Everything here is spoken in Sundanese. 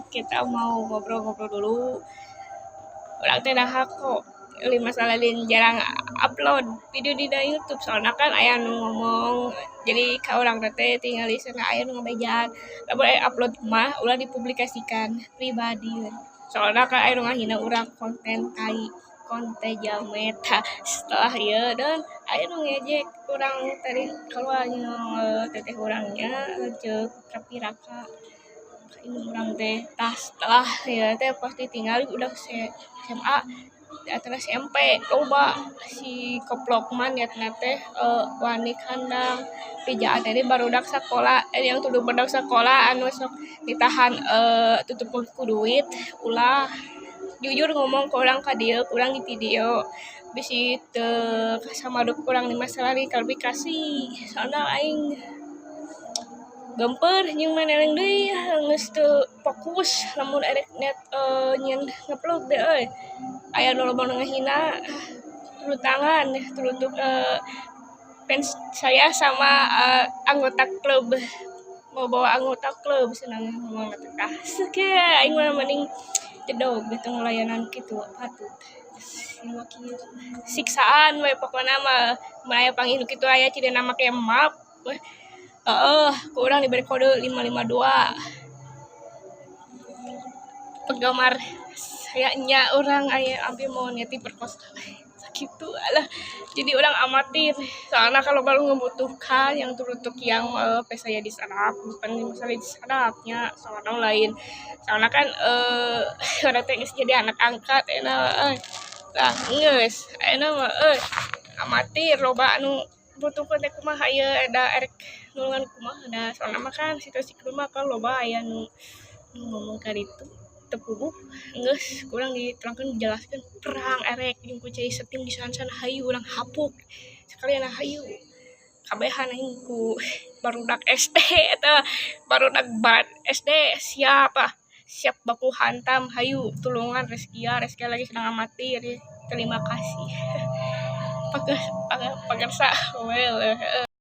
Kita mau ngobrol-ngobrol dulu. Urang teh naha kok lima salalin jarang upload video di YouTube, soalnya kan aya nu ngomong jadi ka urang teh tinggal di sana aya nu ngabejaan lamun aya upload mah ulah dipublikasikan pribadi, soalnya kan aya nu ngahina urang konten tai, konten jamet. Tah, setelah ieu dan aya nu ngejek urang tadi keluar teteh urangnya ceuk kapiraka ka indung urang teh. Tah, setelah ieu teh pasti tinggal udah SMA antara SMP loba si koplok mah niatna teh wani kandang pijaan teh barudak sakola yang tuduh barudak sakola anu sok ditahan tutup ku duit. Ulah jujur ngomong ke urang ka dieu, urang di video bisi teu kasamaduk urang di masalah klarifikasi, soalna aing geumpeur jeung maneleng deui geus teu fokus lamun erek niat nyieun ngevlog teh euy. Aya nu loba nu ngahina, turun tangan teruntuk fans saya sama anggota klub, mau bawa anggota klub senang ngomong teh. Tah, aing mah mending jedog gitu ngelayanan kitu patut siksaan we. Pokona mah mun aya panggih nu kitu aya cirina make map, heeh, ku urang diberi kode 552 penggemar saya nya. Urang aya abi mau niat diperkosa sakitu alah. Jadi urang amatir soalnya kalau baru membutuhkan yang teruntuk yang saya disadap, bukan masalah disadapnya, soalnya lain, soalnya kan urang teh geus jadi anak angkat ayeuna euy. Lah, geus ayeuna mah euy amatir, loba anu butuhkeun teh kumaha ieu da erek nulungan kumaha da, soalna mah kan situasi rumah kan loba aya nu ngomong ka ditu teu puguh. Geus kurang diterangkeun, dijelaskeun perang erek jeung ku cai setim di sana. Hayu urang hapuk sekalian, hayu kabehan aing ku barudak SD eta, barudak SD siap ah, siap baku hantam. Hayu tulungan Reskia, Reskia lagi sedang amatir. Terima kasih pagersa well.